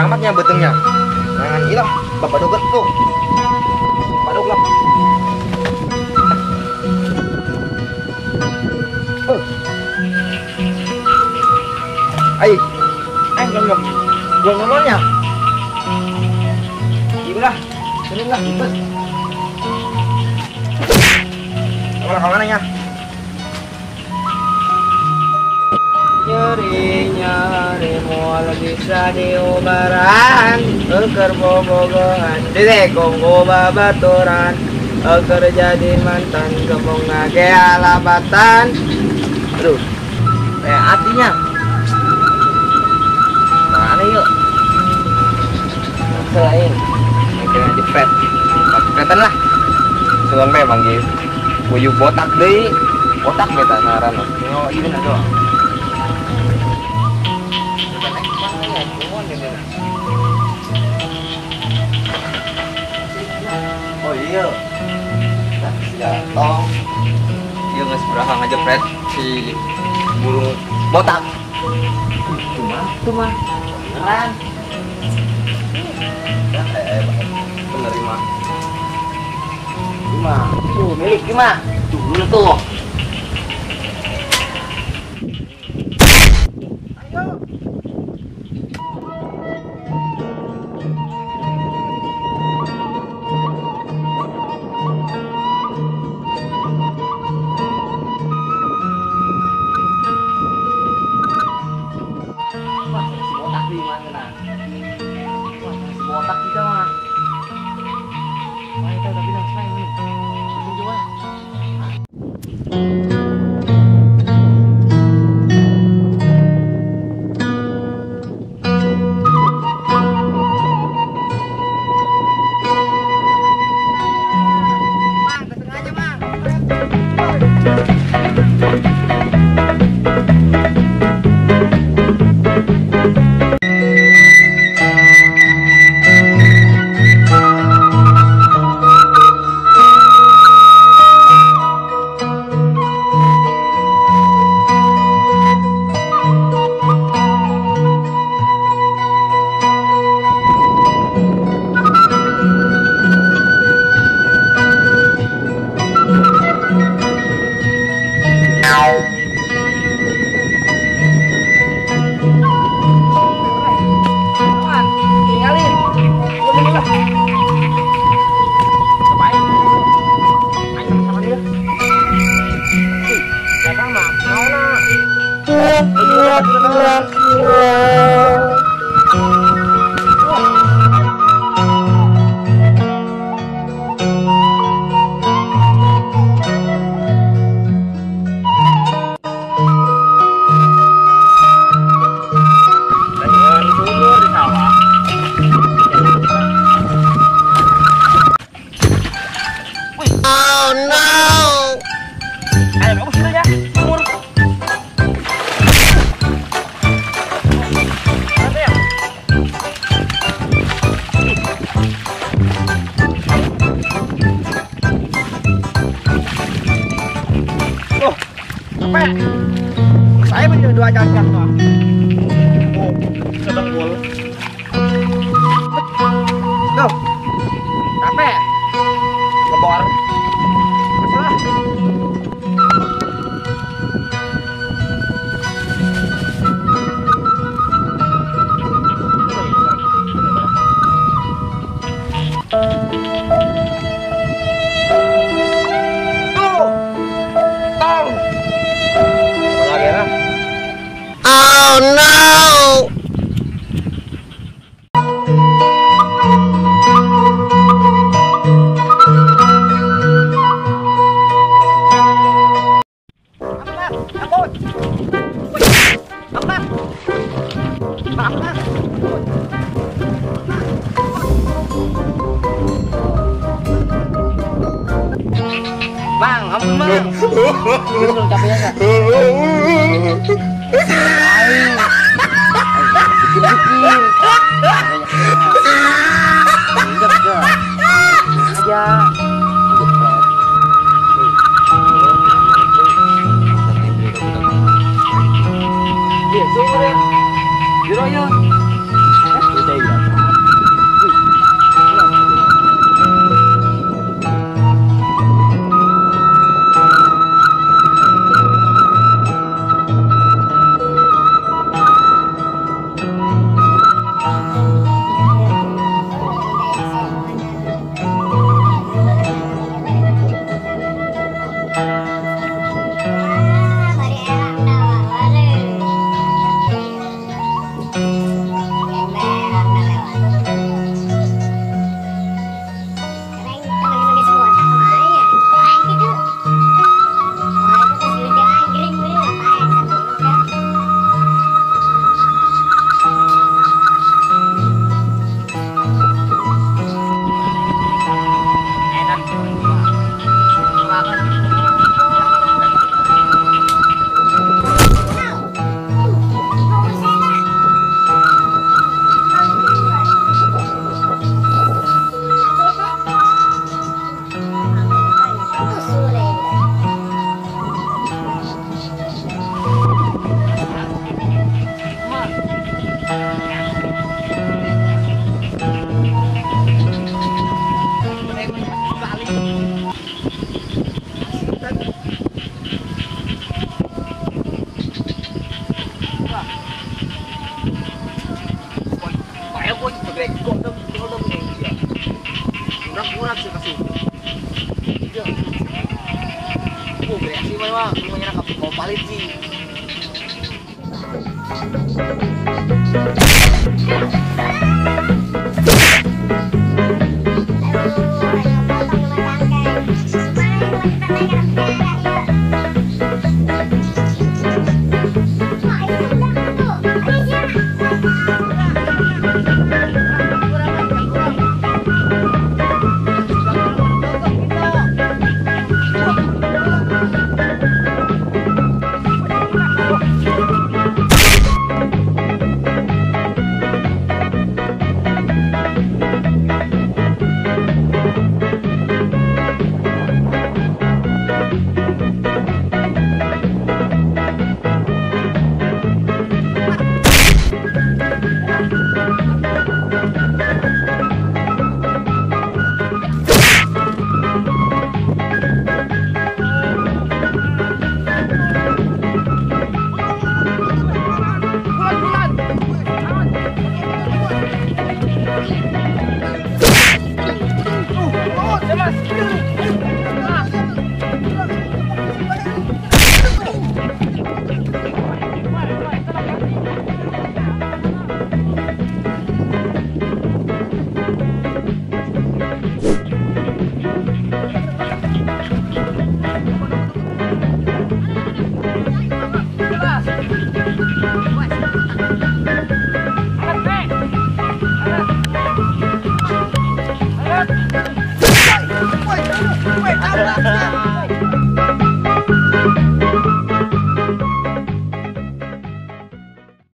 Amatnya betengnya. Jangan hilang, bapak doget tuh. Bapak doglak. Oh. Ai, ai belum belum ngomongnya. Gimana? Sini lah, bebas. Kawan-kawan ya. Nyeri-nyeri mual bisa diobaran, eker bobogohan ditekong babaturan, eker jadi mantan gembong ngake alabatan. Aduh, artinya mana yuk? Selain kira jepret, jepretan lah. Sulan memang gitu, buyuk botak deh, botak beta naran. Oh ini ada. Oh iya, jatuh. Dia nggak seberapa ngejepret si burung botak. Cuma, beneran. Penerima. Cuma, tuh milik cuma, tuh dulu tuh. Oh no! Ayo kamu sini ya, umur. Loh, apa? Saya punya dua jalan tuh. Oh, sedang gol. Tuh, capek. Ngebor. Masalah. no! Bang, ampun bang. Lu capeknya enggak? Pikir-pikir. Aja. Iya, sore. Jero yo. Udah ya. Wait,